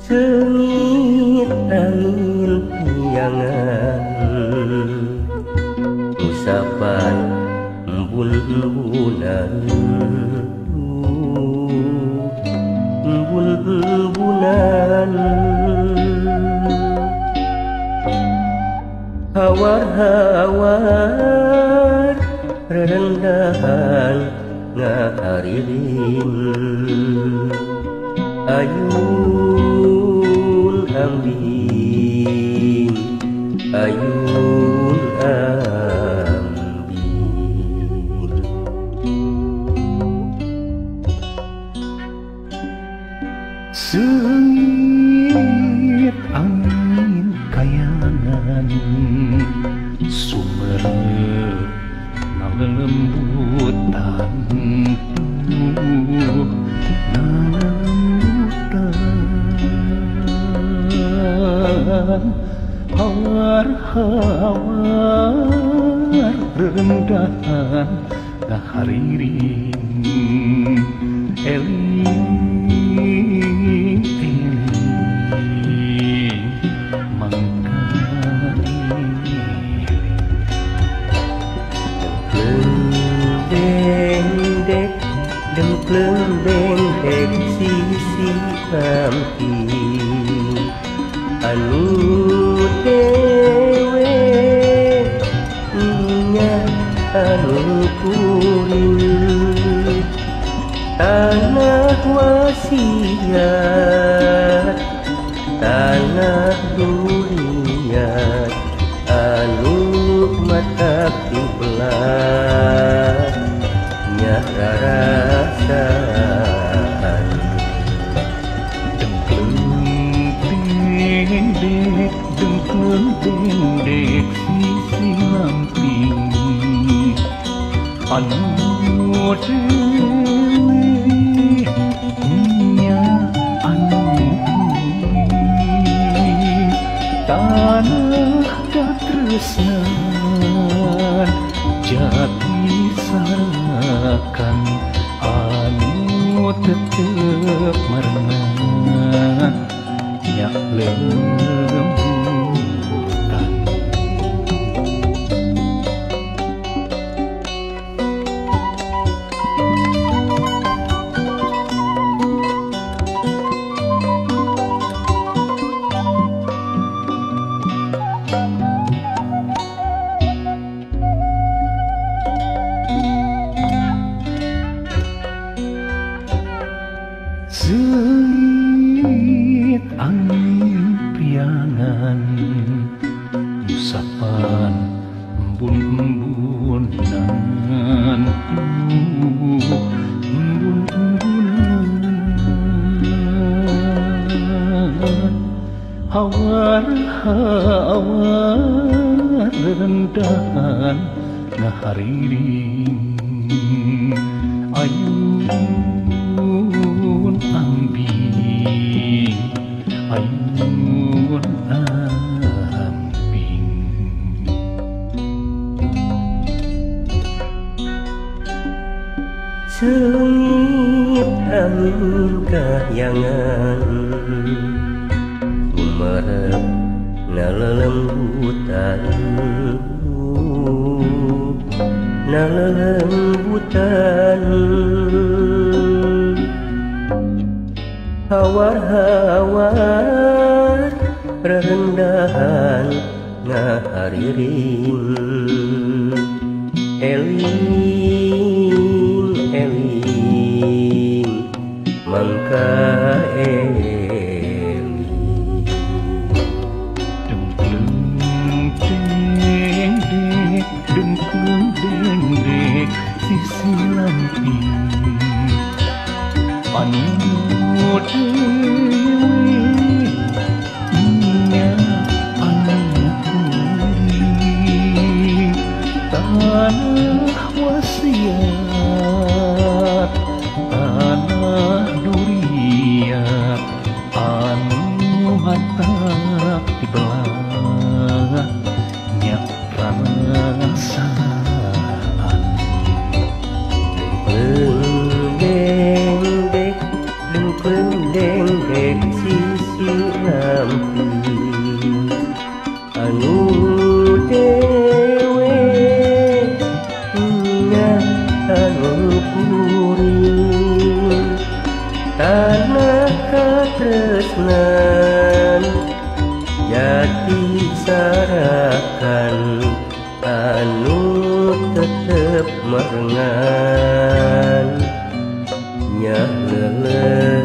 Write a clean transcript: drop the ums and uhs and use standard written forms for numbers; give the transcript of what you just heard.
Sengit angin piangan usapan embun-embunan, embun-embunan. Hawar-hawar rendahan ngaharirin ayun ambing, ayun ambing. Sengit angin kayangan sumerep ngalelembutan, ngalelembutan. Hawar-hawar rendahan ngahariring eling eling mangka eling. Dengkleng dengdek, dengkleng dengdek sisi lamping anu dewe nya anu kuring tanah wasiat tanah duriat anu mata kiblat nya rarasaan. Dengkleng dengdek, dengkleng dengdek sisi lamping anu dewe nya anu kuring tanah katresnan jati sarakan anu tetep merenang nya lembutan. Sengit angin priangan usapan embun-embunan, embun-embunan. Hawar-hawar rendahan ngahariring ayun ambing, ayun ambing. Sengit angin kahyangan sumerep nalelembutan, nalelembutan. Hawar-hawar rendahan ngahariring eling eling mangka eling. Dengkleng dengdek, dengkleng dengdek sisi lamping anu dewe Dek sisi lamping anu dewe nya anu kuring tanah katresnan jati sarakan anu tetep merengan nya leleh.